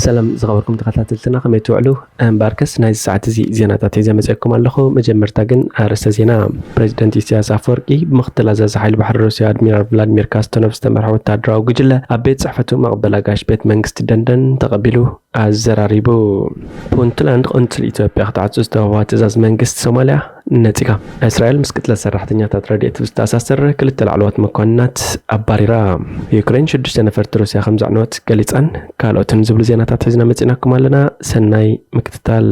ሰላም ዝኸበርኩም ተኸታተልትና፣ ከመይ ትውዕሉ? እምበኣርከስ ናይዚ ሰዓት እዚ ዜናታት ሒዘ መጺአኩም ኣለኹ። መጀመርታ ግን ኣርእስተ ዜና። ፕሬዚደንት ኢሳያስ ኣፈወርቂ ብምኽትል ኣዛዚ ሓይሊ ባሕሪ ሩስያ ኣድሚራል ቭላድሚር ካስተኖቭ ዝተመርሐ ወታደራዊ ጉጅለ ኣብ ቤት ጽሕፈቱ መቐበል ኣጋይሽ ቤት መንግስቲ ደንደን ተቐቢሉ ኣዘራሪቡ። ፑንትላንድ ቆንስል ኢትዮጵያ ክትዓጹ ዝተዋህባ ትእዛዝ መንግስቲ ሶማልያ ነጺጋ። እስራኤል ምስ ቅትለት ሰራሕተኛታት ረድኤት ብዝተኣሳሰር ክልተ ላዕለዎት መኮንናት ኣባሪራ። ዩክሬን ሽዱሽተ ነፈርቲ ሩስያ ከም ዘዕነወት ገሊጻን ካልኦትን ዝብሉ ዜናታት ሒዝና መጺናኩም ኣለና። ሰናይ ምክትታል።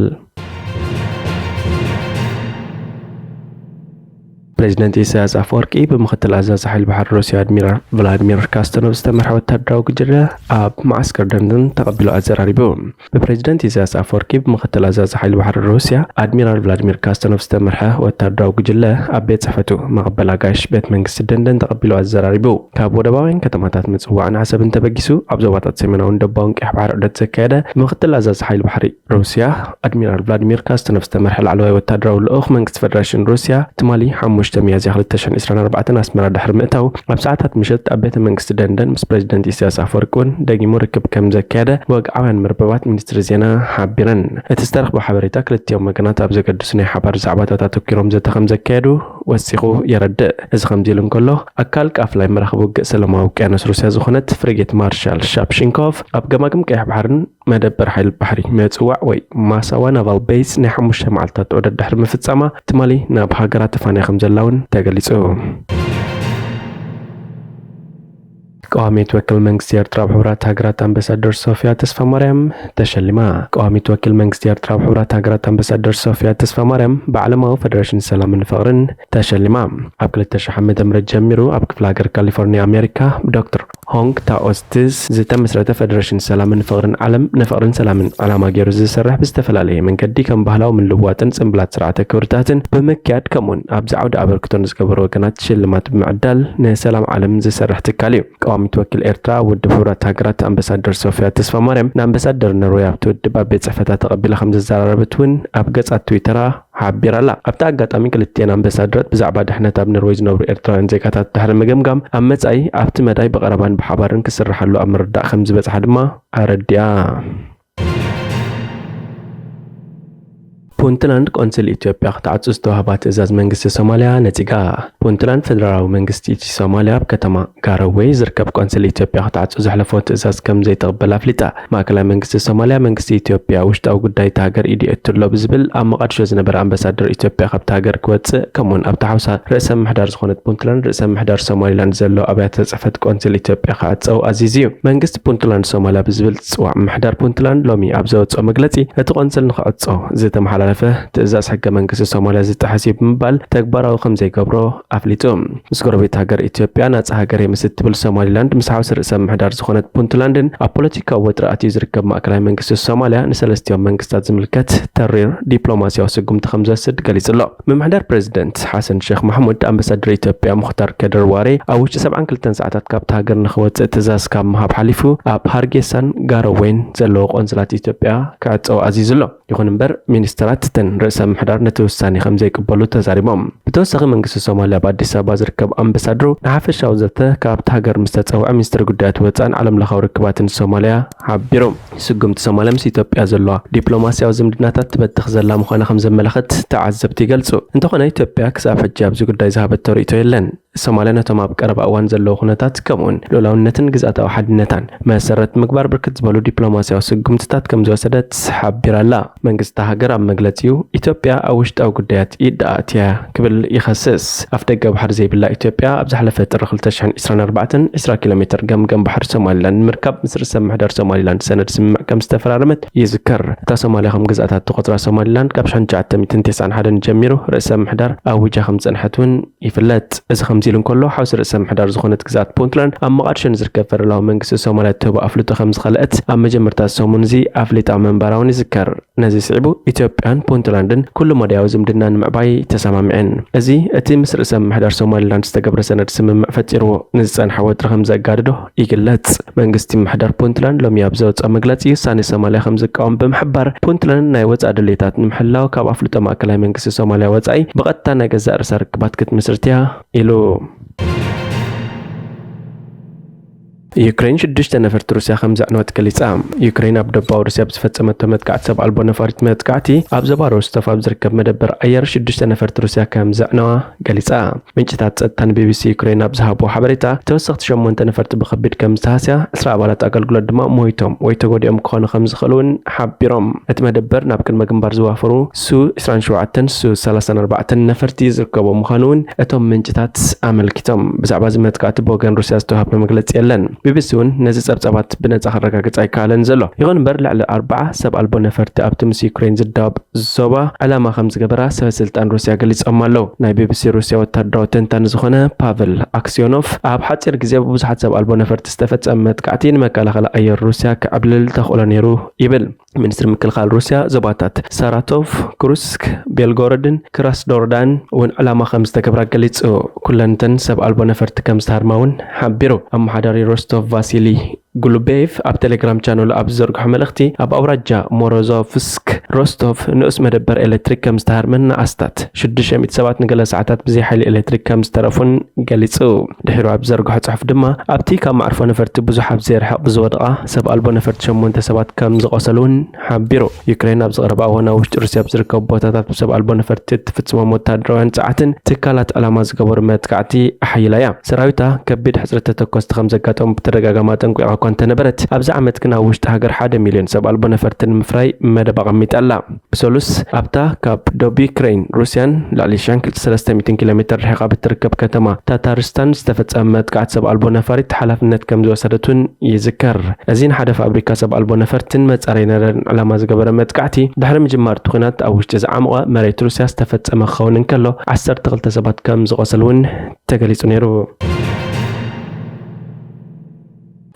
ፕሬዚደንት ኢሳያስ ኣፈወርቂ ብምኽትል ኣዛዚ ሓይሊ ባሕሪ ሩስያ ኣድሚራል ቭላድሚር ካስተኖቭ ዝተመርሐ ወታደራዊ ጉጅለ ኣብ መዓስከር ደንደን ተቐቢሉ ኣዘራሪቡ። ብፕሬዚደንት ኢሳያስ ኣፈወርቂ ብምኽትል ኣዛዚ ሓይሊ ባሕሪ ሩስያ ኣድሚራል ቭላድሚር ካስተኖቭ ዝተመርሐ ወታደራዊ ጉጅለ ኣብ ቤት ጽሕፈቱ መቐበል ኣጋይሽ ቤት መንግስቲ ደንደን ተቐቢሉ ኣዘራሪቡ። ካብ ወደባውያን ከተማታት ምጽዋዕን ዓሰብን ተበጊሱ ኣብ ዞባታት ሰሜናውን ደቡባውን ቀይሕ ባሕሪ ዑደት ዘካየደ ብምኽትል ኣዛዚ ሓይሊ ባሕሪ ሩስያ ኣድሚራል ቭላድሚር ካስተኖቭ ዝተመርሐ ላዕለዋይ ወታደራዊ ልኡኽ መንግስቲ ፈደሬሽን ሩስያ ትማሊ ሓሙሽተ ሚያዝያ ክልተ ሽሕን ዕስራን ኣርባዕተን ኣስመራ ድሕሪ ምእታው ኣብ ሰዓታት ምሸት ኣብ ቤተ መንግስቲ ደንደን ምስ ፕሬዚደንት ኢሳያስ ኣፈወርቂ እውን ደጊሙ ርክብ ከም ዘካየደ ወግዓውያን መርበባት ሚኒስትሪ ዜና ሓቢረን። እቲ ዝተረኽበ ሓበሬታ ክልቲኦም ወገናት ኣብ ዘገድሱ ናይ ሓባር ዛዕባታት ኣተኲሮም ዘተ ከም ዘካየዱ ወሲኹ የረድእ። እዚ ከምዚ ኢሉ እንከሎ፣ ኣካል ቃፍላይ መራኽብ ውግእ ሰላማዊ ውቅያኖስ ሩስያ ዝኾነት ፍሪጌት ማርሻል ሻፕሺንኮቭ ኣብ ገማግም ቀይሕ ባሕርን መደበር ሓይሊ ባሕሪ ምጽዋዕ ወይ ማሳዋ ናቫል ቤዝ ናይ ሓሙሽተ መዓልታት ዑደት ድሕሪ ምፍጻማ፣ ትማሊ ናብ ሃገራ ተፋንያ ከም ዘላ እውን ተገሊጹ። ቀዋሚት ወኪል መንግስቲ ኤርትራ ኣብ ሕቡራት ሃገራት ኣምባሳደር ሶፊያ ተስፋማርያም ተሸሊማ። ቀዋሚት ወኪል መንግስቲ ኤርትራ ኣብ ሕቡራት ሃገራት ኣምባሳደር ሶፊያ ተስፋማርያም ብዓለማዊ ፈደሬሽን ሰላምን ፍቕርን ተሸሊማ። ኣብ ክልተ ሽሕ ዓመተ ምህረት ጀሚሩ ኣብ ክፍለ ሃገር ካሊፎርኒያ ኣሜሪካ ብዶክተር ሆንግ ታኦስቲዝ ዝተመስረተ ፈደሬሽን ሰላምን ፍቕርን ዓለም ንፍቕርን ሰላምን ዕላማ ገይሩ ዝሰርሕ ብዝተፈላለየ መንገዲ ከም ባህላዊ ምልውዋጥን ጽምብላት ስርዓተ ክብርታትን ብምክያድ ከምኡውን ኣብዚ ዓውዲ ኣበርክቶ ንዝገበሩ ወገናት ሽልማት ብምዕዳል ንሰላም ዓለም ዝሰርሕ ትካል እዩ። ቀዋሚት ወኪል ኤርትራ ኣብ ውድብ ሕቡራት ሃገራት ኣምባሳደር ሶፊያ ተስፋማርያም ንኣምባሳደር ኖርወይ ኣብቲ ውድብ ኣብ ቤት ጽሕፈታ ተቐቢላ ከም ዘዘራረበት እውን ኣብ ገጻት ትዊተራ ሓቢራ ኣላ። ኣብቲ ኣጋጣሚ ክልቲኤን ኣምባሳደራት ብዛዕባ ድሕነት ኣብ ኖርወይ ዝነብሩ ኤርትራውያን ዜጋታት ድሕሪ ምግምጋም ኣብ መጻኢ ኣብቲ መዳይ ብቐረባን ብሓባርን ክስርሓሉ ኣብ ምርዳእ ከም ዝበጽሓ ድማ ኣረዲኣ። ፑንትላንድ ቆንስል ኢትዮጵያ ክትዓጹ ዝተዋህባ ትእዛዝ መንግስቲ ሶማልያ ነጺጋ። ፑንትላንድ ፈደራላዊ መንግስቲ ሶማልያ ኣብ ከተማ ጋሮዌ ዝርከብ ቆንስል ኢትዮጵያ ክትዓጹ ዘሕለፎ ትእዛዝ ከም ዘይትቕበል ኣፍሊጣ። ማእከላይ መንግስቲ ሶማልያ መንግስቲ ኢትዮጵያ ውሽጣዊ ጉዳይ እታ ሃገር ኢዱ የእቱ ኣሎ ብዝብል ኣብ መቓድሾ ዝነበረ ኣምባሳደር ኢትዮጵያ ካብታ ሃገር ክወጽእ ከምኡውን ኣብታ ሓውሳ ርእሰ ምምሕዳር ዝኾነት ፑንትላንድ ርእሰ ምምሕዳር ሶማሊላንድ ዘሎ ኣብያተ ጽሕፈት ቆንስል ኢትዮጵያ ክዕጸው ኣዚዙ እዩ። መንግስቲ ፑንትላንድ ሶማልያ ብዝብል ዝጽዋዕ ምምሕዳር ፑንትላንድ ሎሚ ኣብ ዘወጽኦ መግለጺ እቲ ቆንስል ንክዕጾ ዝተመሓላለፈ ትእዛዝ ሕገ መንግስቲ ሶማልያ ዝጥሕስ እዩ ብምባል ተግባራዊ ከም ዘይገብሮ ኣፍሊጡ። ምስ ጎረቤት ሃገር ኢትዮጵያ ናጻ ሃገር እየ ምስ እትብል ሶማሊላንድ ምስ ሓውሲ ርእሰ ምምሕዳር ዝኾነት ፑንትላንድን ኣብ ፖለቲካዊ ወጥሪ ኣትዩ ዝርከብ ማእከላይ መንግስቲ ሶማልያ ንሰለስቲኦም መንግስታት ዝምልከት ተሪር ዲፕሎማሲያዊ ስጉምቲ ከም ዝወስድ ገሊጹ ኣሎ። ምምሕዳር ፕሬዚደንት ሓሰን ሼክ ማሕሙድ ኣምባሳደር ኢትዮጵያ ሙኽታር ከድር ዋሬ ኣብ ውሽጢ ሰብዓን ክልተን ሰዓታት ካብቲ ሃገር ንኽወጽእ ትእዛዝ ካብ ምሃብ ሓሊፉ ኣብ ሃርጌሳን ጋሮዌን ዘለዉ ቆንስላት ኢትዮጵያ ክዕጸው ኣዚዙ ኣሎ። ይኹን እምበር ሚኒስተራት እተን ርእሰ ምምሕዳር ነቲ ውሳኔ ከም ዘይቅበሉ ተዛሪቦም። ብተወሳኺ መንግስቲ ሶማልያ ኣብ ኣዲስ ኣበባ ዝርከብ ኣምባሳደሩ ንሓፈሻዊ ዘተ ካብቲ ሃገር ምስ ተጸውዐ ሚኒስትሪ ጉዳያት ወጻእን ዓለም ለኻዊ ርክባትን ሶማልያ ሓቢሩ። ስጉምቲ ሶማልያ ምስ ኢትዮጵያ ዘለዋ ዲፕሎማሲያዊ ዝምድናታት ትበትኽ ዘላ ምዃና ከም ዘመላኽት ተዓዘብቲ ይገልጹ። እንተኾነ ኢትዮጵያ ክሳብ ሕጂ ኣብዚ ጉዳይ ዝሃበቶ ርእይቶ የለን። ሶማልያ ነቶም ኣብ ቀረባ እዋን ዘለዉ ኩነታት ከምኡውን ልኡላውነትን ግዝኣታዊ ሓድነታን መሰረት ምግባር ብርክት ዝበሉ ዲፕሎማሲያዊ ስጉምትታት ከም ዝወሰደት ሓቢራ ኣላ። መንግስቲ ሃገር ኣብ መግለጺኡ ኢትዮጵያ ኣብ ውሽጣዊ ጉዳያት ኢድ ኣእትያ ክብል ይኸስስ። ኣፍ ደገ ባሕሪ ዘይብላ ኢትዮጵያ ኣብ ዝሓለፈ ጥሪ ክልተ ሽሕን ዕስራን ኣርባዕተን ዕስራ ኪሎ ሜትር ገምገም ባሕሪ ሶማሊላንድ ንምርካብ ምስ ርእሰ ምምሕዳር ሶማሊላንድ ሰነድ ስምምዕ ከም ዝተፈራረመት ይዝከር። እታ ሶማልያ ከም ግዝኣታት ትቆጽራ ሶማሊላንድ ካብ ሽሕን ትሽዓተ ሚእትን ተስዓን ሓደን ጀሚሩ ርእሰ ምምሕዳር ኣዊጃ ከም ዝጸንሐት እውን ይፍለጥ። እዚ ከምዚ ኢሉ እንከሎ፣ ሓውሲ ርእሰ ምምሕዳር ዝኾነት ግዝኣት ፑንትላንድ ኣብ መቓድሾ ንዝርከብ ፈደራላዊ መንግስቲ ሶማልያ እትህቦ ኣፍልጦ ከም ዝኸልአት ኣብ መጀመርታ ሰሙን እዚ ኣፍሊጣ ምንባራ እውን ይዝከር። ነዚ ስዒቡ፣ ኢትዮጵያን ፑንትላንድን ኩሉ መዳያዊ ዝምድና ንምዕባይ ተሰማሚዐን። እዚ እቲ ምስ ርእሰ ምምሕዳር ሶማሊላንድ ዝተገብረ ሰነድ ስምምዕ ፈጢርዎ ንዝጸንሐ ወጥሪ ከም ዘጋድዶ ይግለጽ። መንግስቲ ምምሕዳር ፑንትላንድ ሎሚ ኣብ ዘወጽኦ መግለጺ፣ ውሳኔ ሶማልያ ከም ዝቃወም ብምሕባር፣ ፑንትላንድ ናይ ወጻኢ ድሌታት ንምሕላው ካብ ኣፍልጦ ማእከላይ መንግስቲ ሶማልያ ወጻኢ ብቐጥታ ናይ ገዛእ ርእሳ ርክባት ክትምስርት እያ ኢሉ። ዩክሬን ሽዱሽተ ነፈርቲ ሩስያ ከም ዘዕነወት ገሊጻ። ዩክሬን ኣብ ደቡባዊ ሩስያ ብዝፈጸመቶ መጥቃዕቲ ሰብ ኣልቦ ነፋሪት መጥቃዕቲ ኣብ ዞባ ሮስቶቭ ኣብ ዝርከብ መደበር ኣየር ሽዱሽተ ነፈርቲ ሩስያ ከም ዘዕነዋ ገሊጻ። ምንጭታት ጸጥታ ንቢቢሲ ዩክሬን ኣብ ዝሃብዎ ሓበሬታ፣ ተወሰኽቲ ሸሞንተ ነፈርቲ ብኸቢድ ከም ዝተሃስያ፣ ዕስራ ኣባላት ኣገልግሎት ድማ ሞይቶም ወይ ተጎዲኦም ክኾኑ ከም ዝኽእሉ እውን ሓቢሮም። እቲ መደበር ናብ ቅድመ ግንባር ዝዋፈሩ ሱ ዕስራን ሸውዓተን፣ ሱ ሰላሳን ኣርባዕተን ነፈርቲ ዝርከቦ ምዃኑ እውን እቶም ምንጭታት ኣመልኪቶም። ብዛዕባ እዚ መጥቃዕቲ ብወገን ሩስያ ዝተዋህበ መግለጺ የለን። ቢቢሲ እውን ነዚ ጸብጻባት ብነጻ ክረጋግጽ ኣይከኣለን ዘሎ። ይኹን እምበር፣ ልዕሊ ኣርባዓ ሰብ ኣልቦ ነፈርቲ ኣብቲ ምስ ዩክሬን ዝዳወብ ዞባ ዕላማ ከም ዝገበራ ሰበ ስልጣን ሩስያ ገሊጾም ኣለዉ። ናይ ቢቢሲ ሩስያ ወታደራዊ ተንታኒ ዝኾነ ፓቨል ኣክስዮኖቭ፣ ኣብ ሓጺር ግዜ ብብዙሓት ሰብ ኣልቦ ነፈርቲ ዝተፈጸመ መጥቃዕቲ ንመከላኸሊ ኣየር ሩስያ ክዕብልል ተኽእሎ ነይሩ ይብል። ሚኒስትሪ ምክልኻል ሩስያ ዞባታት ሳራቶቭ፣ ኩርስክ፣ ቤልጎሮድን ክራስኖዳርን እውን ዕላማ ከም ዝተገብራ ገሊጹ። ኩለን እተን ሰብ ኣልቦ ነፈርቲ ከም ዝተሃርማ እውን ሓቢሩ። ኣመሓዳሪ ሮስቶቭ ቫሲሊ ጉሉቤቭ ኣብ ቴሌግራም ቻነሉ ኣብ ዝዘርግሖ መልእኽቲ፣ ኣብ ኣውራጃ ሞሮዞቭስክ ሮስቶቭ ንኡስ መደበር ኤሌክትሪክ ከም ዝተሃርመን ንኣስታት ሽዱሽተ ሚእቲ ሰባት ንገለ ሰዓታት ብዘይ ሓይሊ ኤሌክትሪክ ከም ዝተረፉን ገሊጹ። ድሒሩ ኣብ ዝዘርግሖ ጽሑፍ ድማ፣ ኣብቲ ካብ መዕርፎ ነፈርቲ ብዙሕ ኣብ ዘይርሕቕ ብዝወደቓ ሰብ ኣልቦ ነፈርቲ ሸሞንተ ሰባት ከም ዝቖሰሉ እውን ሓቢሩ። ዩክሬን ኣብ ዝቐረበ እዋን ኣብ ውሽጢ ሩስያ ኣብ ዝርከቡ ቦታታት ብሰብ ኣልቦ ነፈርቲ እትፍጽሞም ወታደራውያን ጸዓትን ትካላት ዕላማ ዝገበሩ መጥቃዕቲ ኣሐይላ እያ። ሰራዊታ ከቢድ ሕጽረት ተተኮስቲ ከም ዘጋጠሙ ብተደጋጋሚ ኣጠንቂቓ እኳ እንተነበረት፣ ኣብዚ ዓመት ግን ኣብ ውሽጢ ሃገር ሓደ ሚልዮን ሰብ ኣልቦ ነፈርቲ ንምፍራይ መደብ ኣቐሚጣ ኣላ። ብሰሉስ ኣብታ ካብ ደቡብ ዩክሬን ሩስያን ልዕሊ ሽሕን ክልተ ሰለስተ ሚእትን ኪሎ ሜትር ርሒቓ ብትርከብ ከተማ ታታርስታን ዝተፈጸመ መጥቃዕቲ ሰብ ኣልቦ ነፋሪት ሓላፍነት ከም ዝወሰደት እውን ይዝከር። እዚ ንሓደ ፋብሪካ ሰብ ኣልቦ ነፈርትን መጻረይ ነዳድን ዕላማ ዝገበረ መጥቃዕቲ ድሕሪ ምጅማር እቲ ኲናት ኣብ ውሽጢ ዝዓሞቐ መሬት ሩስያ ዝተፈጸመ ክኸውን እንከሎ፣ ዓሰርተ ክልተ ሰባት ከም ዝቖሰሉ እውን ተገሊጹ ነይሩ።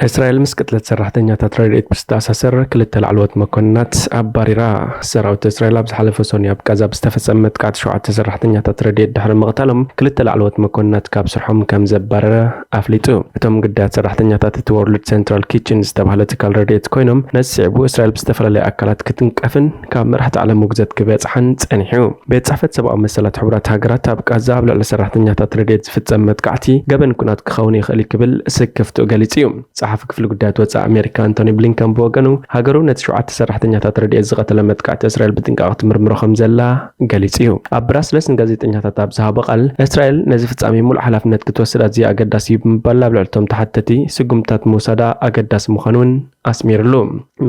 እስራኤል ምስ ቅትለት ሰራሕተኛታት ረድኤት ብዝተኣሳሰር ክልተ ላዕለዎት መኮንናት ኣባሪራ። ሰራዊት እስራኤል ኣብ ዝሓለፈ ሰኑይ ኣብ ጋዛ ብዝተፈጸመ መጥቃዕቲ ሸውዓተ ሰራሕተኛታት ረድኤት ድሕሪ ምቕታሎም፣ ክልተ ላዕለዎት መኮንናት ካብ ስርሖም ከም ዘባረረ ኣፍሊጡ። እቶም ግዳያት ሰራሕተኛታት እቲ ወርልድ ሴንትራል ኪችን ዝተባህለ ትካል ረድኤት ኮይኖም፣ ነዚ ስዒቡ እስራኤል ብዝተፈላለየ ኣካላት ክትንቀፍን ካብ መራሕቲ ዓለም ውግዘት ክበጽሓን ጸኒሑ። ቤት ጽሕፈት ሰብኣዊ መሰላት ሕቡራት ሃገራት ኣብ ጋዛ ኣብ ልዕሊ ሰራሕተኛታት ረድኤት ዝፍጸም መጥቃዕቲ ገበን ኲናት ክኸውን ይኽእል እዩ ክብል ስክፍትኡ ገሊጹ እዩ። ጸሓፊ ክፍሊ ጉዳያት ወጻኢ ኣሜሪካ ኣንቶኒ ብሊንከን ብወገኑ፣ ሃገሩ ነቲ ሸውዓተ ሰራሕተኛታት ረድኤት ዝቐተለ መጥቃዕቲ እስራኤል ብጥንቃቐ ትምርምሮ ከም ዘላ ገሊጹ እዩ። ኣብ ብራስለስ ንጋዜጠኛታት ኣብ ዝሃቦ ቃል፣ እስራኤል ነዚ ፍጻሜ ሙሉእ ሓላፍነት ክትወስድ ኣዝዩ ኣገዳሲ እዩ ብምባል፣ ኣብ ልዕሊ እቶም ተሓተቲ ስጉምትታት ምውሳዳ ኣገዳሲ ምዃኑ እውን ኣስሚሩሉ።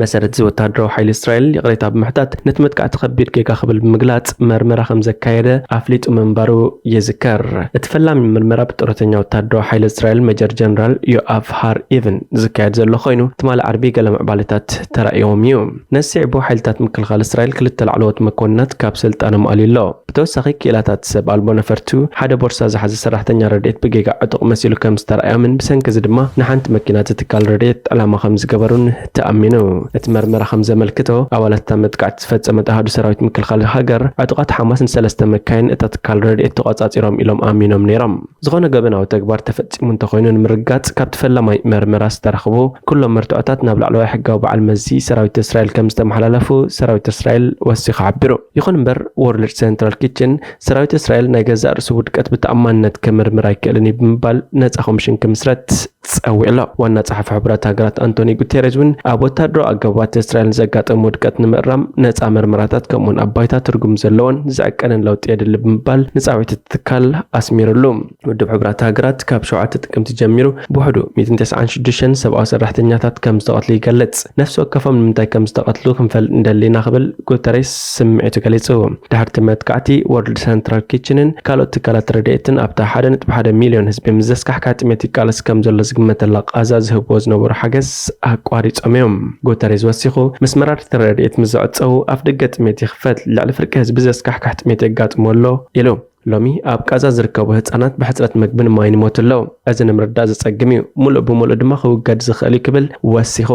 መሰረት እዚ ወታደራዊ ሓይሊ እስራኤል ይቕሬታ ብምሕታት፣ ነቲ መጥቃዕቲ ከቢድ ጌጋ ክብል ብምግላጽ፣ መርመራ ከም ዘካየደ ኣፍሊጡ ምንባሩ ይዝከር። እቲ ፈላሚ መርመራ ብጡረተኛ ወታደራዊ ሓይሊ እስራኤል ሜጀር ጀነራል ዮኣቭ ሃር ኢቭን ዝካየድ ዘሎ ኮይኑ፣ ትማሊ ዓርቢ ገለ ምዕባለታት ተራእዮም እዩ። ነዚ ስዒቡ ሓይልታት ምክልኻል እስራኤል ክልተ ላዕለዎት መኮንናት ካብ ስልጣኖም ኣልዩ ኣሎ። ብተወሳኺ ክኢላታት ሰብ ኣልቦ ነፈርቱ ሓደ ቦርሳ ዝሓዘ ሰራሕተኛ ረድኤት ብጌጋ ዕጡቕ መሲሉ ከም ዝተራእዮምን ብሰንኪ እዚ ድማ ንሓንቲ መኪና እቲ ትካል ረድኤት ዕላማ ከም ዝገበሩን ተኣሚኑ። እቲ መርመራ ከም ዘመልክቶ፣ ኣባላት እታ መጥቃዕቲ ዝፈጸመት ኣሃዱ ሰራዊት ምክልኻል ሃገር፣ ዕጡቓት ሓማስ ንሰለስተ መካይን እታ ትካል ረድኤት ተቖጻጺሮም ኢሎም ኣሚኖም ነይሮም። ዝኾነ ገበናዊ ተግባር ተፈጺሙ እንተኾይኑ ንምርጋጽ ካብቲ ፈላማይ መርመራ ዝተረኽቡ ኩሎም መርትዖታት ናብ ላዕለዋይ ሕጋዊ በዓል መዚ ሰራዊት እስራኤል ከም ዝተመሓላለፉ ሰራዊት እስራኤል ወሲኹ ሓቢሩ። ይኹን እምበር፣ ወርልድ ሴንትራል ኪችን ሰራዊት እስራኤል ናይ ገዛእ ርእሱ ውድቀት ብተኣማንነት ክምርምር ኣይክእልን እዩ ብምባል ነጻ ኮሚሽን ክምስረት ጸዊዑ ኣሎ። ዋና ጸሓፊ ሕቡራት ሃገራት ኣንቶኒ ጉቴሬዝ እውን ኣብ ወታደራዊ ኣገባባት እስራኤል ንዘጋጠሙ ውድቀት ንምእራም ነጻ መርመራታት ከምኡውን ኣብ ባይታ ትርጉም ዘለዎን ዝዕቀንን ለውጢ የድሊ ብምባል ንጻውዒት እቲ ትካል ኣስሚሩሉ። ውድብ ሕቡራት ሃገራት ካብ ሸውዓተ ጥቅምቲ ጀሚሩ ብውሕዱ ሚእትን ተስዓን ሽዱሽተን ሰብኣዊ ሰራሕተኛታት ከም ዝተቐትሉ ይገልጽ። ነፍሲ ወከፎም ንምንታይ ከም ዝተቐትሉ ክንፈልጥ ንደሊ ኢና ክብል ጉተሬስ ስምዒቱ ገሊጹ። ድሕርቲ መጥቃዕቲ፣ ወርልድ ሰንትራል ኪችንን ካልኦት ትካላት ረድኤትን ኣብታ ሓደ ነጥቢ ሓደ ሚልዮን ህዝቢ ምስ ዘስካሕክሕ ጥሜት ይቃለስ ከም ዘሎ ዝግመተላ ቃዛ ዝህብዎ ዝነበሩ ሓገዝ ኣቋሪጾም እዮም። ጉተሬዝ ወሲኹ፣ ምስ መራርቲ ረድኤት ምስ ዝዕጸዉ፣ ኣፍ ደገ ጥሜት ይኽፈት፣ ልዕሊ ፍርቂ ህዝቢ ዘስካሕክሕ ጥሜት የጋጥሞ ኣሎ ኢሉ። ሎሚ ኣብ ቃዛ ዝርከቡ ህጻናት ብሕጽረት መግብን ማይን ይሞቱ ኣለዉ። እዚ ንምርዳእ ዘጸግም እዩ። ምሉእ ብምሉእ ድማ ክውገድ ዝኽእል እዩ ክብል ወሲኹ።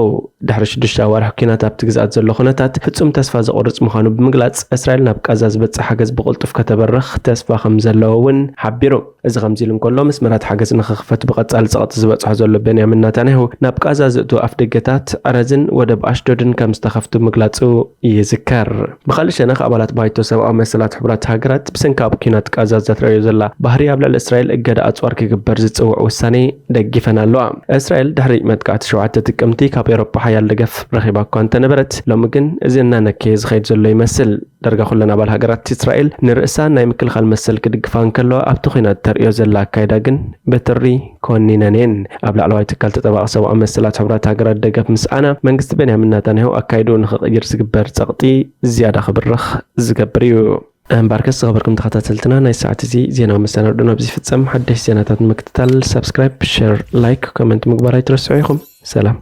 ድሕሪ ሽዱሽተ ኣዋርሕ ኲናት ኣብቲ ግዝኣት ዘሎ ኩነታት ፍጹም ተስፋ ዘቑርጽ ምዃኑ ብምግላጽ፣ እስራኤል ናብ ቃዛ ዝበጽሕ ሓገዝ ብቕልጡፍ ከተበርኽ ተስፋ ከም ዘለዎ እውን ሓቢሩ። እዚ ከምዚ ኢሉ እንከሎ፣ መስመራት ሓገዝ ንኽኽፈት ብቐጻሊ ጸቕጢ ዝበጽሖ ዘሎ ቤንያሚን ናታንያሁ፣ ናብ ቃዛ ዝእትዉ ኣፍደገታት ዕረዝን ወደብ ኣሽዶድን ከም ዝተኸፍቱ ምግላጹ ይዝከር። ብኻልእ ሸነኽ፣ ኣባላት ባይቶ ሰብኣዊ መሰላት ሕቡራት ሃገራት ብሰንኪ ኣብ ኲናት ጋዛ ዘትረዮ ዘላ ባህሪ ኣብ ልዕሊ እስራኤል እገዳ ኣጽዋር ክግበር ዝጽውዕ ውሳኔ ደግፈን ኣለዋ። እስራኤል ድሕሪ መጥቃዕቲ ሸውዓተ ጥቅምቲ ካብ ኤውሮጳ ሓያል ደገፍ ረኺባ እኳ እንተነበረት፣ ሎሚ ግን እዚ እናነከየ ዝኸይድ ዘሎ ይመስል። ዳርጋ ኩለን ኣባል ሃገራት እስራኤል ንርእሳ ናይ ምክልኻል መሰል ክድግፋ እንከለዋ፣ ኣብቲ ኲናት ተርእዮ ዘላ ኣካይዳ ግን ብትሪ ኮኒነን እየን። ኣብ ላዕለዋይ ትካል ተጠባቂ ሰብኣዊ መሰላት ሕቡራት ሃገራት ደገፍ ምስኣና፣ መንግስቲ ቤንያሚን ናታንያሁ ኣካይድኡ ንኽቕይር ዝግበር ጸቕጢ ዝያዳ ክብርኽ ዝገብር እዩ። እምበኣርከስ ዝኸበርኩም ተኸታተልትና፣ ናይ ሰዓት እዚ ዜናዊ መሰናድኦና ኣብዚ ይፍጸም። ሓደሽ ዜናታት ንምክትታል ሳብስክራይብ፣ ሸር፣ ላይክ፣ ኮመንት ምግባር ኣይትረስዑ ኢኹም። ሰላም።